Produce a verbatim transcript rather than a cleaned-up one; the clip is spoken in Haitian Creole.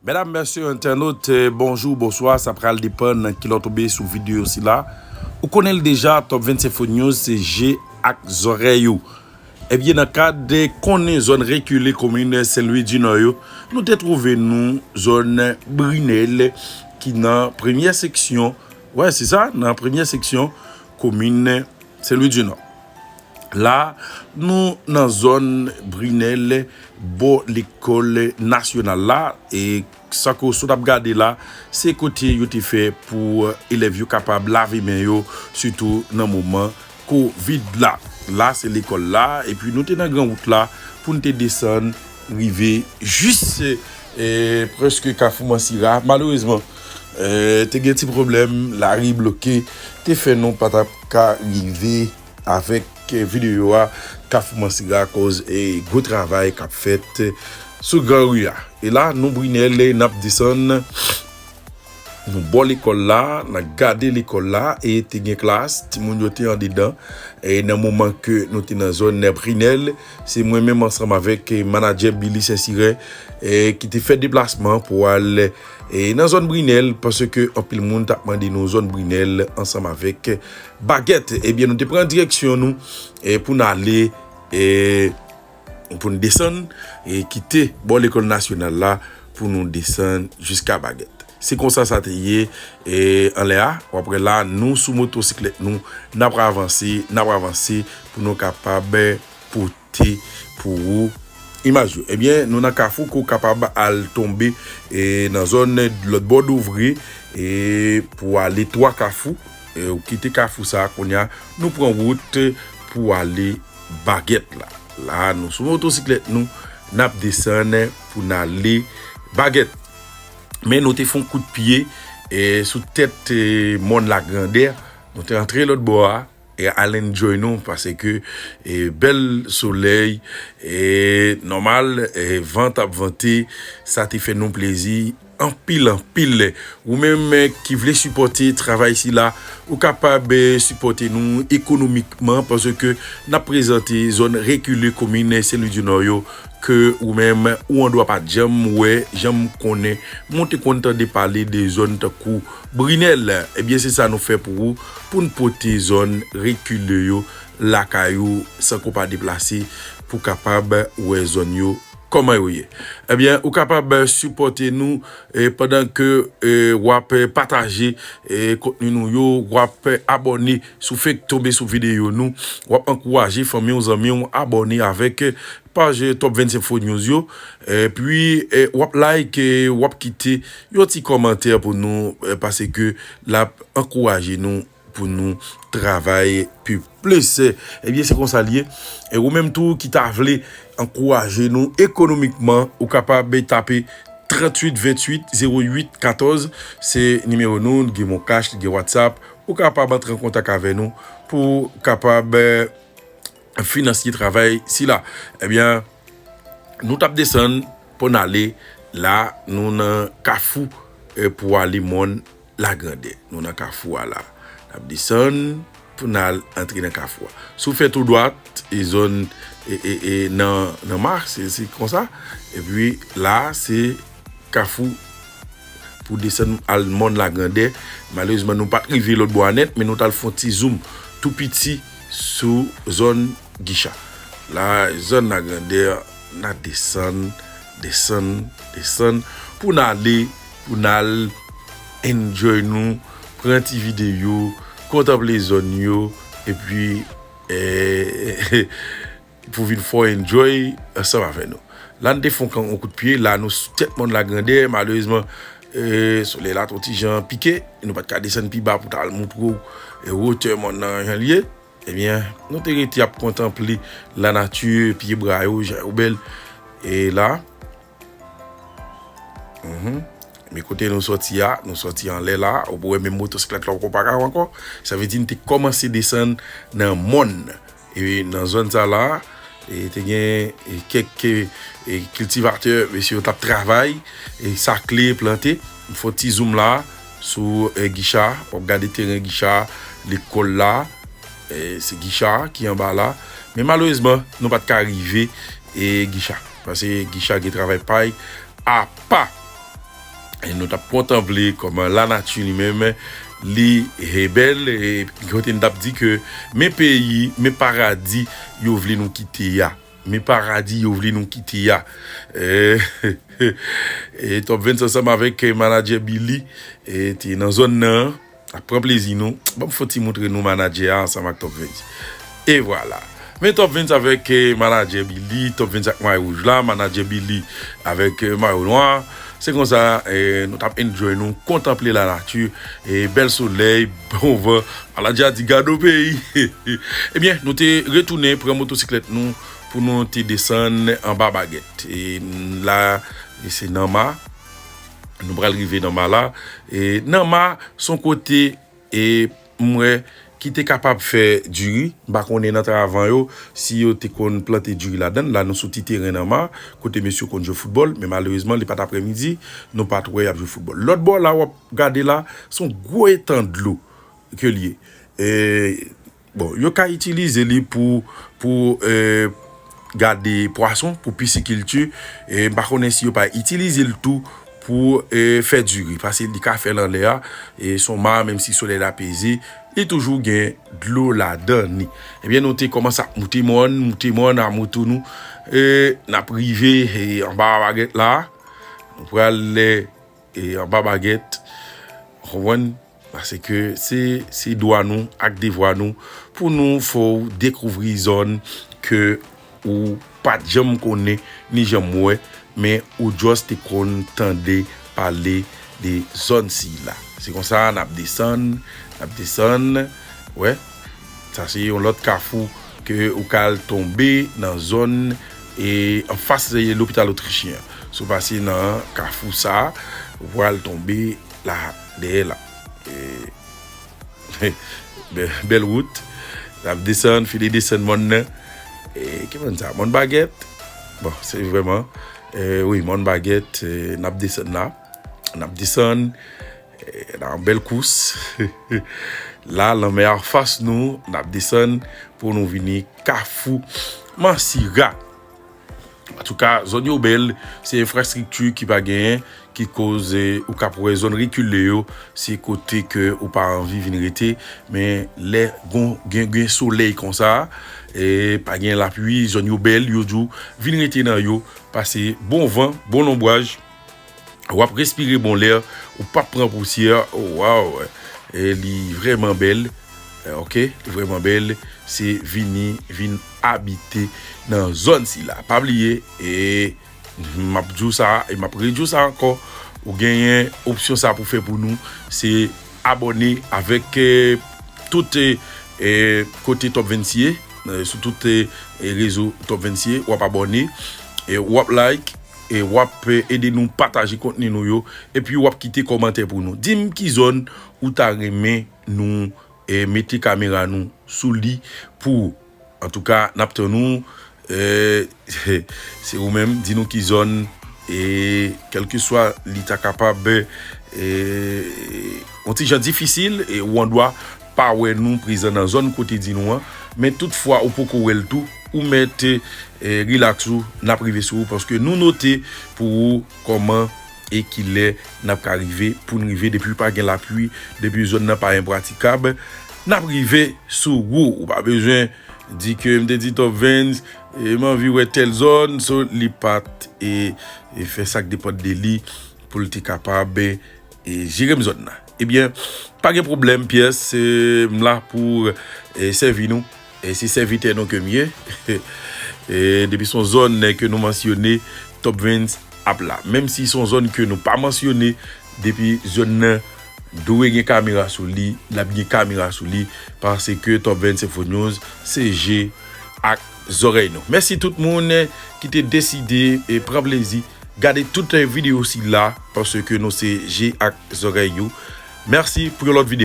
Medam, mesye, entènot, eh, bonjou, bonswa, sa pral depann nan kilè w tonbe sou videyo sila. Ou konnen l deja, Top vennsenk Food News, se je ak zòrèy ou. Ebyen, nan kad konnen zòn rekile komin Sen Lwi di Nò yo, nou te twouve nou zòn Brinèl ki nan premyè seksyon, wè, se sa, nan premyè seksyon komin Sen Lwi di Nò. La, nou nan zòn Brinèl, bò lekòl nasyonal la, e sa ke w sot ap gade la, se kote yo te fè pou, eh, elèv yo kapab lave men yo, sitou nan moman kovid la. La, se lekòl la, epi nou te nan gran wout la pou n te desann, rive jis, eh, prèske Kafou Mansira. Malerezman, eh, te gen ti pwoblèm, lari bloke, te fè nou pa t ap ka rive avèk, eh, videyo a, Kafou Mansira, akoz, eh, gwo travay k ap fèt, eh, sou gran ri a. E la, nou Brinèl, n ap desann, nou bò lekòl la, n ap gade lekòl la, e te gen klas, timoun yo te andedan. E nan moman ke nou te nan zòn Brinèl, se mwen menm ansanm avèk, eh, manadjè Billy Sensiren, eh, ki te fè deplasman pou al, eh, nan zòn Brinèl, paske anpil moun t ap mande nou zòn Brinèl ansanm avèk Bagèt. Ebyen, nou te pran direksyon nou, eh, pou n ale, eh, pou n desann, e kite bò lekòl nasyonal la, pou nou desann jiska Bagèt. Se konsa sa te ye, e anlè a, w ap wè la, nou sou motosiklèt nou, n ap avanse, n ap avanse pou nou kapab pote pou ou imaj yo. Ebyen, nou nan Kafou ke w kapab al tonbe, e nan zòn lòt bò Douvre, e pou ale Twa Kafou, e ou kite Kafou sa a, kounye a, nou pran wout pou ale Bagèt la. La, nou sou motosiklèt nou, n ap desann pou n ale Bagèt. Men nou te fè yon kout pye, e sou tèt, e, mòn Lagrandè, nou te antre lòt bò a, e al enjoy nou, paske, e, bèl solèy, e nòmal, e van t ap vante, sa te fè nou plezi anpil, anpil. Ou menm, e, ki vle sipòte travay sila, ou kapab, e, sipòte nou ekonomikman, paske n ap prezante zòn rekile komin Sen Lwi di Nò yo, ke ou menm, ou andwa pa t janm wè, janm konnen, men w te konn tande pale de zòn tankou Brinèl. Ebyen, se sa nou fè pou ou, pou n pote zòn rekile yo lakay ou, san ke w pa deplase, pou w kapab wè zòn yo, kòman yo ye. Ebyen, ou kapab sipòte nou, e, pandan ke, e, w ap pataje, e, kontni nou yo, w ap abòne si w fenk tonbe sou videyo nou, w ap ankouraje fanmi w, zanmi w abòne avèk paj Top vennsenk Food News yo. Epi, e, w ap like, e, w ap kite yon ti kòmantè pou nou, e, paske l ap ankouraje nou pou nou travay pi plis. Ebyen, se konsa l ye. E ou menm tou ki ta vle ankouraje nou ekonomikman, ou kapab tape tranntuit venntuit zewo uit katòz, se nimewo nou, gen MonCash, gen WhatsApp, ou kapab antre an kontak avè nou pou kapab, e, finanse travay sila. Ebyen, nou t ap desann pou n ale la, nou nan Kafou, e, pou ale mòn Lagrandè. Nou nan Kafou a la. N ap desann pou n al antre nan Kafou a. Si w fè tou dwat, e zòn, e, e, e nan, nan Mars, se, se konsa. Epi la, se Kafou pou desann al mòn Lagrandè. Malerezman, nou pa t rive lòt bò a nèt, men nou t al fè yon ti zoom tou piti sou zòn Gicha. La, zòn Lagrandè, n a desann, desann, desann, pou n ale, pou n al enjoy nou, pran ti videyo, kontanple zòn yo, epi, e, pou vin fè w enjoy ansanm avè nou. La, n te fè yon kan, yon kout pye, la, nou sou tèt mòn Lagrandè, malerezman, e, solèy la t yon ti jan pike, nou pa t ka desann pi ba pou t al montre w, e, wotè mòn nan jan l ye. Ebyen, nou te rete ap kontanple lanati, pye bwa yo, jan yo bèl. E la, mhm, men kote nou sòti a, nou sòti anlè la, ou wè menm motosiklèt la poko pa ka ankò. Sa vle di n te kòmanse desann nan mòn. E nan zòn sa la, e te gen, e, kèk, e, e, kiltivatè, mesye yo t ap travay, e, sakle, plante. M fè yon ti zoom la sou, e, Gicha, w ap gade teren Gicha, lekòl la, e, se Gicha ki anba la. Men malerezman, nou pa t ka rive, e, Gicha. Paske Gicha gen travay pa y apa. E nou t ap kontanple kòman lanati li menm, li e bèl, e kote n t ap di ke men peyi, men paradi yo vle nou kite a. Men paradi yo vle nou kite a. E, e Top Vince ansanm avèk, e, manadjè Billy, e, te nan zòn nan, ap pran plezi nou. Ban m fè yon ti moutre nou manadjè a ansanm ak Top Vince. E vwala. Men Top Vince avèk, e, manadjè Billy, Top Vince ak mayo wouj la, manadjè Billy avèk, e, mayo nwa. Se konsa, e, nou t ap enjoy nou, kontanple lanati, e, bèl solèy, bon van. Manadjè a di gado peyi. Ebyen, nou te retounen pran motosiklèt nou pou nou te desann anba Bagèt. E la, e se Nanma. Nou pral rive Nanma la. E Nanma, se yon kote, e m wè, ki te kapab fè diri. M pa konnen nan tan avan yo, si yo te konn plante diri ladan l. La, nou sou ti teren Nanma, kote mesye yo konn jwe foutbòl. Men malerezman, li pa t aprèmidi, nou pa t wè y ap jwe foutbòl. Lòt bò la, w ap gade la, se yon gwo etan dlo ke l ye. E, bon, yo ka itilize li pou, pou, e, gade pwason, pou pisikilti. E m pa konnen si yo pa itilize l tou pou, e, fè diri. Paske li ka fè l anlè a. E se yon ma, menm si solèy la peze, li toujou gen dlo ladan li. Ebyen, nou te kòmanse ap moute mòn, moute mòn a moto nou. E n ap rive, e, anba Bagèt la. Nou pral, e, e anba Bagèt. Ou konprann? Paske se, se dwa nou ak devwa nou pou nou fè w dekouvri zòn ke ou pa t janm konnen ni janm wè, men ou just te konn tande pale de zòn sila. Se konsa, n ap desann, n ap desann, wè. Sa se yon lòt kafou ke ou ka al tonbe nan zòn e anfas, e, lopital otrichyen an. Si w pase nan kafou sa, ou pral tonbe la, dèyè la. E, bè-, bèl wout. N ap desann, file desann mòn nan. E, ki mòn sa? Mòn Bagèt. Bon, se vrèman, e, wi, Mòn Bagèt, e, n ap desann la. N ap desann, e, nan yon bèl kous. La, lanmè a fas nou, n ap desann pou nou vini Kafou Mansira. Antouka, zòn yo bèl, se enfrastrikti ki pa genyen, ki koz, e, ou ka wè zòn rekile yo, se kote ke ou pa anvi vin rete, men lè gon, gen, gen solèy konsa, e pa gen lapli, zòn yo bèl, yo di w vin rete nan yo, pase bon van, bon lonbraj, w ap respire bon lè, ou p ap pran pousyè, oh, waw, e li vrèman bèl, e, oke, li vrèman bèl, se vini, vin abite nan zòn sila. Pa bliye, e, m ap di w sa, e m ap redi w sa ankò, ou genyen opsyon sa pou fè pou nou, se abòne avèk, e, tout, e, e, kote Top Vince ye, e, sou tout, e, e, rezo Top Vince ye, w ap abòne, e, w ap like, e w ap, e, ede nou pataje kontni nou yo, epi w ap kite kòmantè pou nou. Di m ki zòn ou ta renmen nou, e, mete kamera nou sou li pou ou. Antouka, n ap tann ou, e, se ou menm, di nou ki zòn, e, kèlkeswa li ta kapab, e, yon ti jan difisil, e, ou andwa pa wè nou prezan nan zòn kote di nou an, men toutfwa ou poko wè l tou, ou mèt, e, rilaks ou, n ap rive sou ou, paske nou note pou ou kòman e kilè n ap ka rive, pou n rive, depi pa gen lapli, depi zòn nan pa enpratikab, n ap rive sou ou. Ou pa bezwen di ke m te di Top Vince, e, m anvi wè tèl zòn, so li pa t, e, e fè sa k depann de li pou l te kapab, e, e, jere m zòn nan. Ebyen, pa gen pwoblèm pyès, e, m la pou, e, sèvi nou. E se sèvitè nou ke m ye. E depi se yon zòn ke nou mansyone, Top Vince ap la. Menm si se yon zòn ke nou pa mansyone, depi zòn nan dwe gen kamera sou li, l ap gen kamera sou li, paske Top Vince Info News, se je ak zòrèy nou. Mèsi tout moun ki te deside e pran plezi gade tout videyo sila, paske nou se je ak zòrèy yo. Mèsi pou yon lòt videyo.